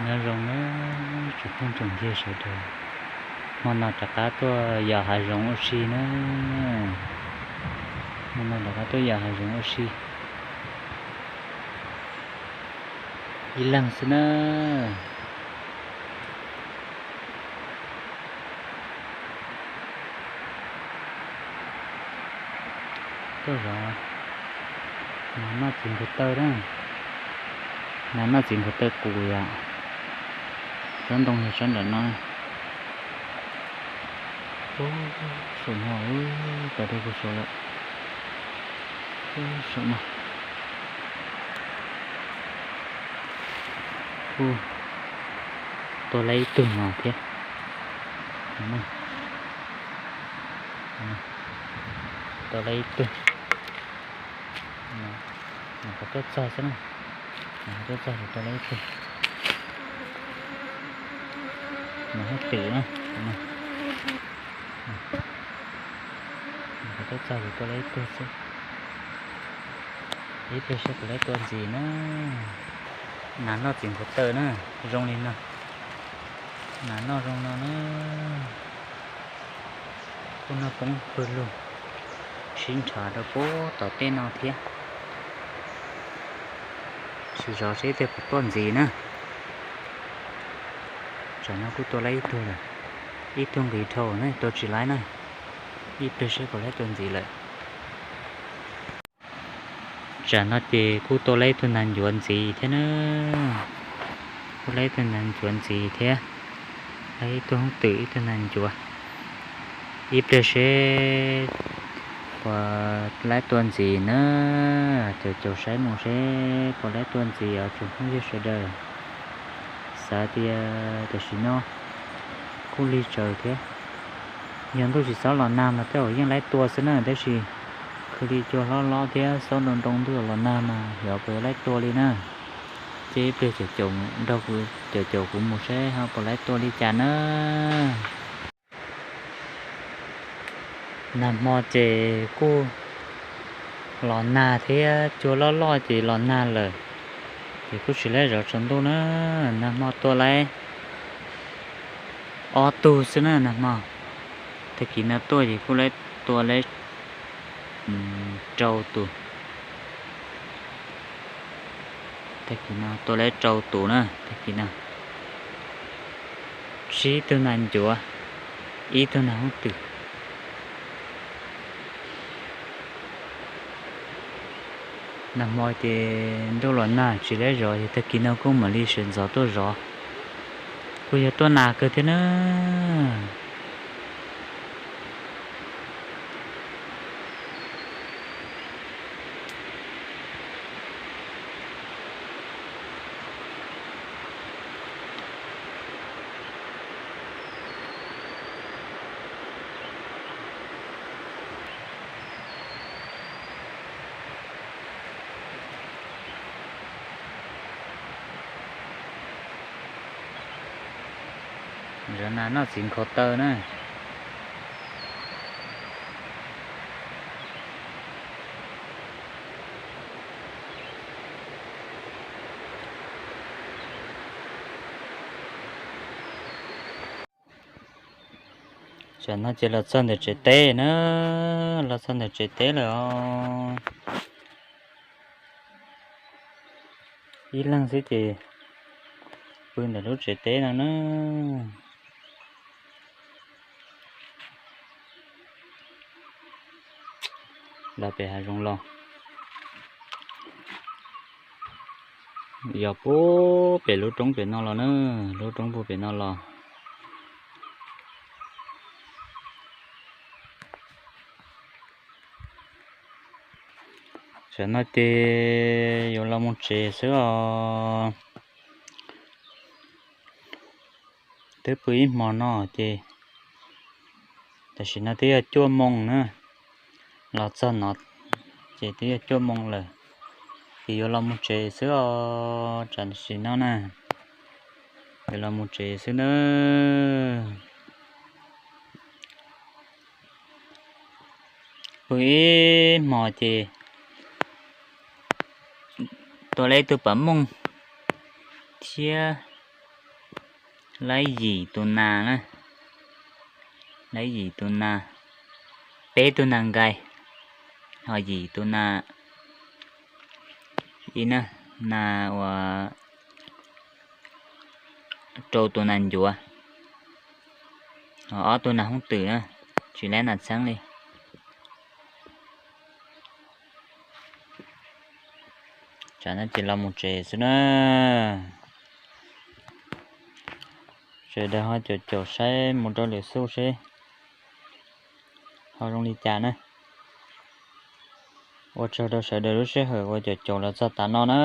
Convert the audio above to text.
Nyob zoo nawb tsoom phooj tsoom ywg sawv daws, hmo no rov qab tuaj yos hav zoov ua si na. Hmo no rov qab tuaj yos hav zoov ua si ib leeg xwb na. Tuaj zov nas noj txiv nkaus taw na, nas noj txiv nkaus taw qus yom. Tsob ntoo yog tsob nram no. Saum no, pas dej kuj saud lawm. Saum no kuj tua laib ib tug no thiab. Tua laib ib tug. Mas qhov tuaj txog xwb na, qhov tuaj txog ces tua laib ib tug. Mas hauj twm na, qhov tuaj txog ces tua laib ib tug xwb. Ib pliag seb puas laib tua ntxiv na. Nas noj txiv nkaus taw na, zoo li no. Nas noj zoo no na. Kuj noj poob pawg lug sib nrhav rau puag tom tej no thiab. Sim zov seb ib pliag puas tuaj ntxiv na. Tsam no kuj tua laib ib tug lawm, ib tug nqis dhau na, tua tsis laib na. Ib pliag seb puas laib tua ntxiv lawm. Tsam no ces kuj tua laib ib tug nas ncuav ntxiv thiab na. Kuj laib ib tug nas ncuav ntxiv thiab, laib ib tug hoob twm ib tug nas ncuav. Ib pliag seb puas laib tua ntxiv na. Caum caum saib mus seb puas laib tua ntxiv os tsoom phooj ywg sawv daws. Xav tias tam sim no kuj lig tsaws thiab. Yog ntuj tsis txhob los nag mas tej zaum yeej laib tua xwb na, tab sis khwv li cua hlob hlob thiab xob nroo nroo ntuj los nag mas xyov puas yuav laib tua li na. Ces ib pliag caum caum nrog kuv, caum caum kuv mus seb ho puas laib tua li cas na. Nag hmo ces kuj los nag thiab, cua loj loj ces los nag lawm, ces kuj tsis laib zov tsaus ntuj na. Nag hmo tua laib ob tug xwb na nag hmo. Tag kis no tuaj ces kuj laib tua laib rau tus. Tag kis no tua laib rau tus na, tag kis no tsib tug nas ncuav, ib tug nas hoob twm. Nag hmo ces ntuj los nag tsis laib zov, ces tag kis no kuj mam li sawv ntxov tuaj zov, kuj yog tuaj nag kawg thiab na. Zov nas noj txiv nkhaus taw na. Tam no ces los txog ntawm tsev teb na, los txog ntawm tsev teb lawm os. Ib leeg xwb ces pw ntawm lub tsev teb no na. Los pem hav zoov los, yog puag pem lub roob pem no los na, lub roob puag pem no los. Tam no ces yuav los mus tsev xwb os. Twb pw ib hmo no ces tam sim no twb yog cuaj moos na, los txog no ces twb yog cuaj moos lawm, ces yuav los mus tsev xwb os. Tam sim no na, yuav los mus tsev xwb nawb. Pw ib hmo ces tua lawm ib tug pas mooj thiab Laib yim tus nas na, laib yim tus nas, peb tug nas nkais, ho yim tus nas, ib na, nas uas rau tus nas ncuav, ho ob tug nas hoob twm na, tsis laib nas txheeb li. Tsam no ces los mus tsev xwb na. Sawv daws ho caum caum saib mus rau lwm xub seb ho zoo li cas na. Ua tsaug rau sawv daws lub sij hawm uas caum caum los txog tav no na.